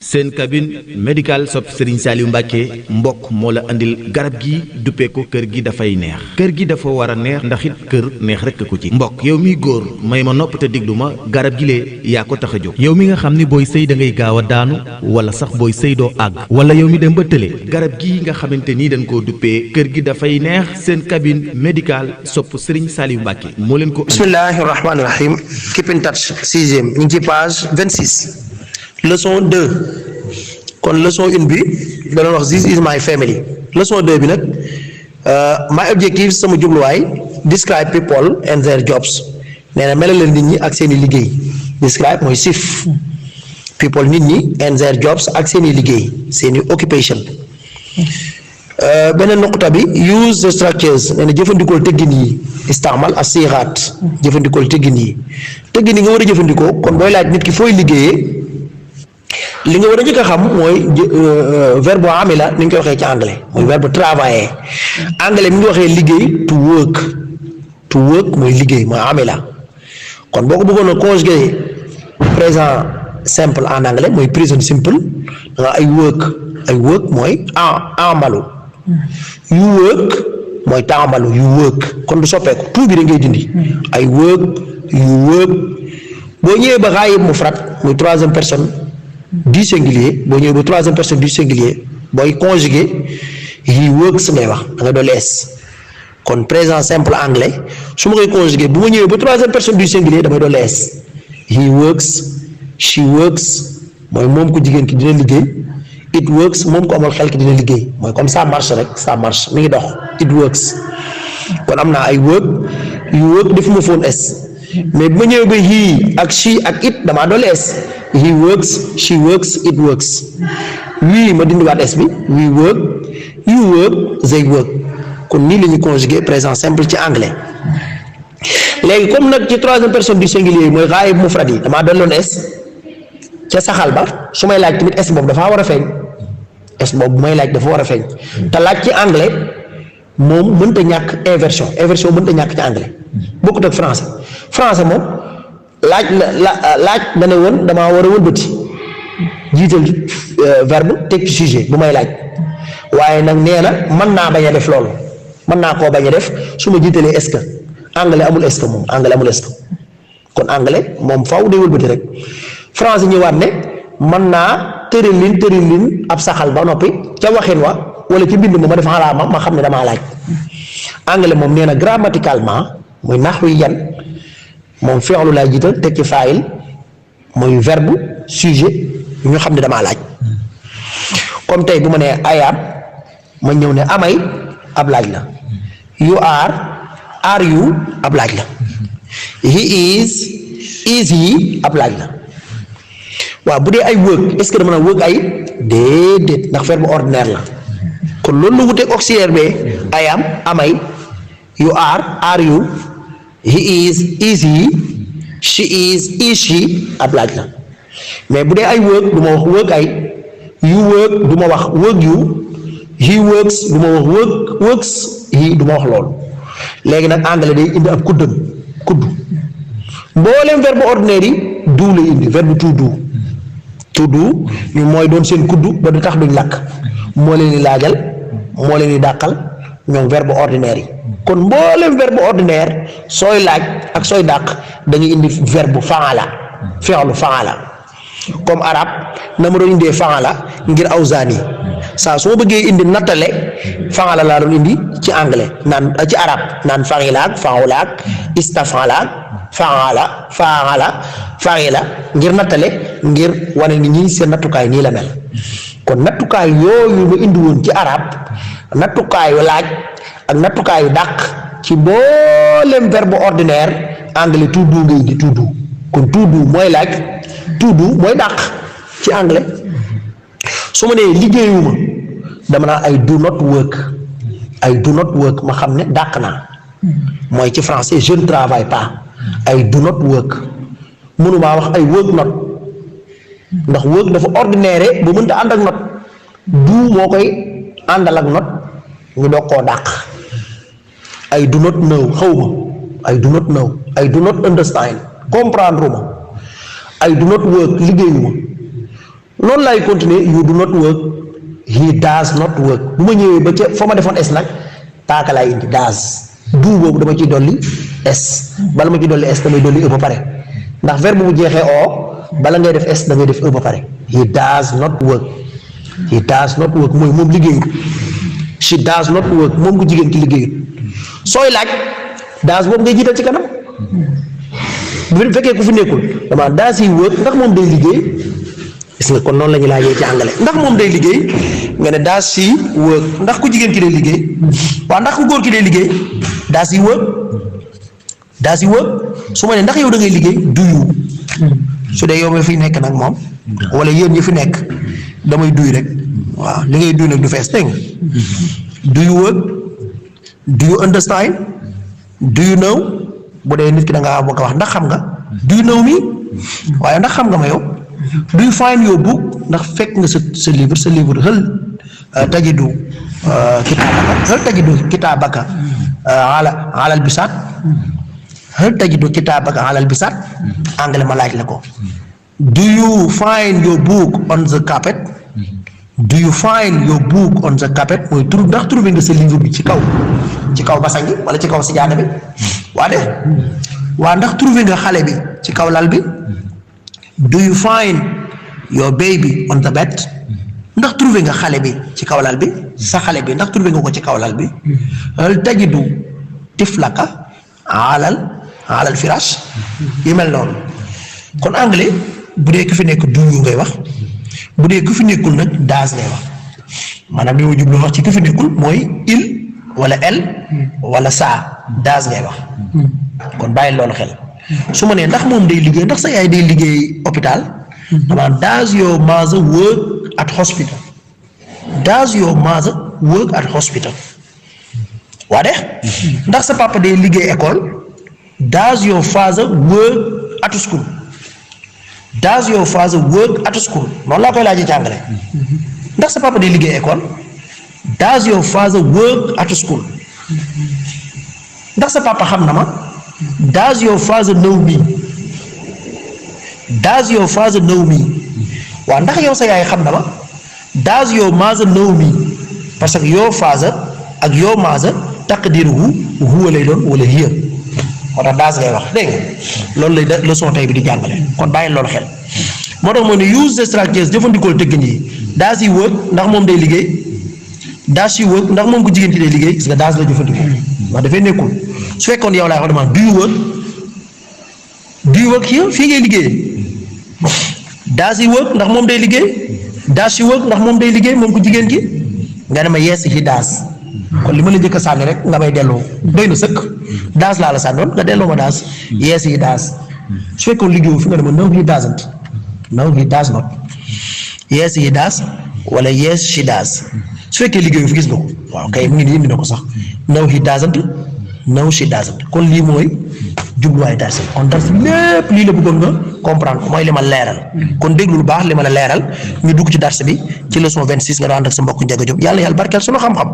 seen cabine médicale sopp Serigne Saliou Mbacké mbokk moo la andil garab gi duppee ko kër gi dafay neex kër gi dafa war a neex ndax it kër neex rekk ko ci mbokk yow miy góor may ma nopp te diglu ma garab gi lee yaa ko tax a jóg yow mi nga xam ni booy sëy da ngay gaaw a daanu wala sax booy sëy doo àgg wala yow mi dem ba tële garab gi nga xamante ni dañ koo duppee kër gi dafay neex seen cabine médicale sopp Serigne Saliou Mbacké moo leen ko bismillahi rahmani rahim keep in touch 6e ñu ngi ci page 26 leçon 2 kon leçon 1 bi da doon wax this is my family leçon 2 bi nag my objective sama jubluwaay describe people and their jobs nee na melal leen nit ñi ak seen i liggéey describe mooy sif people nit ñi and their jobs ak seen i liggéey seen i occupation beneen nuqta bi use the structures nee na jëfandikool tëggin yi istaamal as siixaat jëfandikool tëggin yi nga war a jëfandikoo kon booy laaj nit ki fooy liggéeyee li nga war a njëkk a xam mooy verbe amila ni ñu koy waxee ci anglais mooy verbe travailler anglais mi ngi waxee liggéey to work mooy liggéey mooy amila kon boo ko bëggoon a conjuguer présent simple en anglais mooy present simple da nga ay work mooy amalu you work mooy taamalu you work kon du soppeeku tout bi da ngay dindi ay work you work boo ñëwee ba xaayib mufrad muy troisième personne du singulier boo ñëwee ba troisième personne du singulier booy conjuguer he works ngay wax da nga dolli s kon présent simple anglais su ma koy conjuguer bu ma ñëwee ba troisième personne du singulier damay dolli s he works she works mooy moom ko jigéen ki dina liggéey it works moom ko amal xel ki dina liggéey mooy comme ça marche rek ça marche mi ngi dox it works kon am naa ay work you work defuma foon s mais bu ma ñëwee ba he ak she ak it damaa dolli s he works she works it works we ma dindiwaat s bi we work you work they work kon nii la ñuy conjuguer présent simple ci anglais léegi comme nag ci troisième personne du singulier yi mooy ghaib mufrad yi damaa dolloon s ca saxal ba su may laaj tamit s boobu dafa war a feeñ s boobu bu may laaj dafa war a feeñ te laaj ci anglais moom mënta ñàkk inversion mënta ñàkk ci anglais bokkut ak français moom laaj dana woon damaa war a wëlbati jiital verbe teg ci sujet bu may laaj waaye nag nee na mën naa bañ a def loolu mën naa koo bañ a def su ma jiitalee est-ce que anglais amul est-ce que moom anglais amul est-ce que kon anglais moom faaw day wëlbati rek français ñëwaat ne mën naa tëralin ab saxal ba noppi ca waxin wa wala ci bind ma def xalaa ma xam ne damaa laaj anglais moom nee na grammaticalement muy nahwiyan moom fi'lu laay jiital teg ci faayil mooy verbe sujet ñu xam ne damaa laaj comme tey bu ma nee I am ma ñëw ne amay ab laaj la you are you ab laaj la he is he ab laaj la waaw bu dee ay work est-ce que dama na work ay déedéet ndax verbe ordinaire la kon loolu la wuteeg auxiliaire be I am amay you are you he is he she is she ab laaj la mais bu dee ay work du ma wax work ay you work du ma wax work you he works du ma wax works he du ma wax loolu léegi nag anglais day indi ab kudd mboolem verbe ordinaire yi do lay indi verbe to do ñu mooy doon seen kudd ba du tax duñ lakk moo leen di laajal moo leen di dàqal ñoom verbe ordinaire yi kon mboolem verbe ordinaire sooy laaj ak sooy dàq dañuy indi verbe faala fi'lu faala comme arab na ma doon indee faala ngir awzaani saa su ma bëggee indi nattale faala laa doon indi ci anglais naan ci arab naan fa'ilaak fa'ulaak istaf'alaak fa'ala ngir nattale ngir wane ni ñii seen nattukaay nii la mel kon nattukaay yooyu ma indi woon ci arab nattukaayu laaj ak nattukaayu dàq ci mboolem verbe ordinaire anglais to do ngay indi to do kon to do mooy laaj to do mooy dàq ci anglais su ma nee liggéeyuma dama naa ay do not work ma xam ne dàq naa mooy ci français je ne travaille pas ay do not work mënumaa wax ay work not ndax work dafa ordinaire ba mënta ànd ak not do moo koy àndal ak not ñu doog koo dàq I do not know xawma I do not know I do not understand comprendre ma I do not work liggéeyuma noonu laay continuer you do not work he does not work bu ma ñëwee ba ca foo ma defoon s nag taaka laay indi does do boobu dama ciy dolli s bala ma ciy dolli s damay dolli e ba pare ndax verbe bu jeexee o bala ngay def s da ngay def e ba pare he does not work mooy moom liggéeyut she does not work moom ku jigéen ki liggéeyut sooy laaj does boobu ngay jiital ci kanam bu fekkee ku fi nekkul dama does he work ndax moom day liggéey gis nga kon noonu la ñu laajee ci anglais ndax moom day liggéey nga ne does she work ndax ku jigéen ki day liggéey waaw ndax ku góor ki day liggéey does he work su ma ne ndax yow da ngay liggéey do you su dee yow mi fi nekk nag moom wala yéen ñi fi nekk damay duy rek waaw li ngay duy nag du fees dégg nga do you work do you understand do you know bu dee nit ki da ngaa bëgg a wax ndax xam nga do you know me waaye ndax xam nga ma yow do you find your book ndax fekk nga sa livre hal tajidu kitaabaka alal bisaat hal tajidu kitaabaka alal bisaat anglais ma laaj la ko do you find your book on the carpet do you find your book on the carpet mooy ndax trouvé nga sa livre bi ci kaw basan gi wala ci kaw sijaada bi waa ndax trouvé nga xale bi ci kaw lal bi do you find your baby on the bed ndax trouvé nga xale bi ci kaw lal bi sa xale bi ndax trouvé nga ko ci kaw lal bi hal tajidu tiflaka alal firash yi mel noonu kon anglais bu dee ku fi nekk do you ngay wax bu dee ku fi nekkul nag does ngay wax maanaam li ma jublu wax ci ku fi nekkul mooy il wala elle wala ça does ngay wax kon bàyyi loolu xel su ma nee ndax moom day liggéey ndax sa yaay day liggéey hôpital maanaam does your mother work at hospital does your mother work at hospital waa de ndax sa papa day liggéey école does your father work at school does your father work at school noonu laa koy laajee ci anglais ndax sa papa day liggéey école does your father work at school ndax sa papa xam na ma does your father know me does your father know me waaw ndax yow sa yaay xam na ma does your mother know me parce que your father ak your mother taqdiruhu huwa lay doon wala hiya moo tax daas ngay wax dégg nga loolu lay leçon tey bi di jàngale kon bàyyi loolu xel moo tax mooy ne use the structures jëfandikoo tëggin yi does he work ndax moom day liggéey does she work ndax moom ku jigéen ki day liggéey gis nga daas la jëfandikoo ndax dafay nekkul su fekkoon yow laay wax dama do you work here fii ngay liggéeyee does he work ndax moom day liggéey does she work ndax moom day liggéey moom ku jigéen ki nga ne ma yes he does kon li ma la njëkk a sànni rek nga may delloo doy na sëkk daas laa la sànnoon nga delloo ma daas yes he does su fekkoon liggéeyu fi nga ne ma no he doesn't no he does not yes he does wala yes she does su fekkee liggéeyu fi gis nga ko waaw kay mu ngi nii indi na ko sax no he doesn't no she doesn't kon lii mooy jubluwaay dars kon dars lépp lii la bëggoon nga comprendre ko mooy li ma leeral kon déglu lu baax li ma la leeral ñu dugg ci dars bi ci leçon 26 nga daan ak sa mbokk Ndiaga Diop yàlla barkeel sunu xam-xam.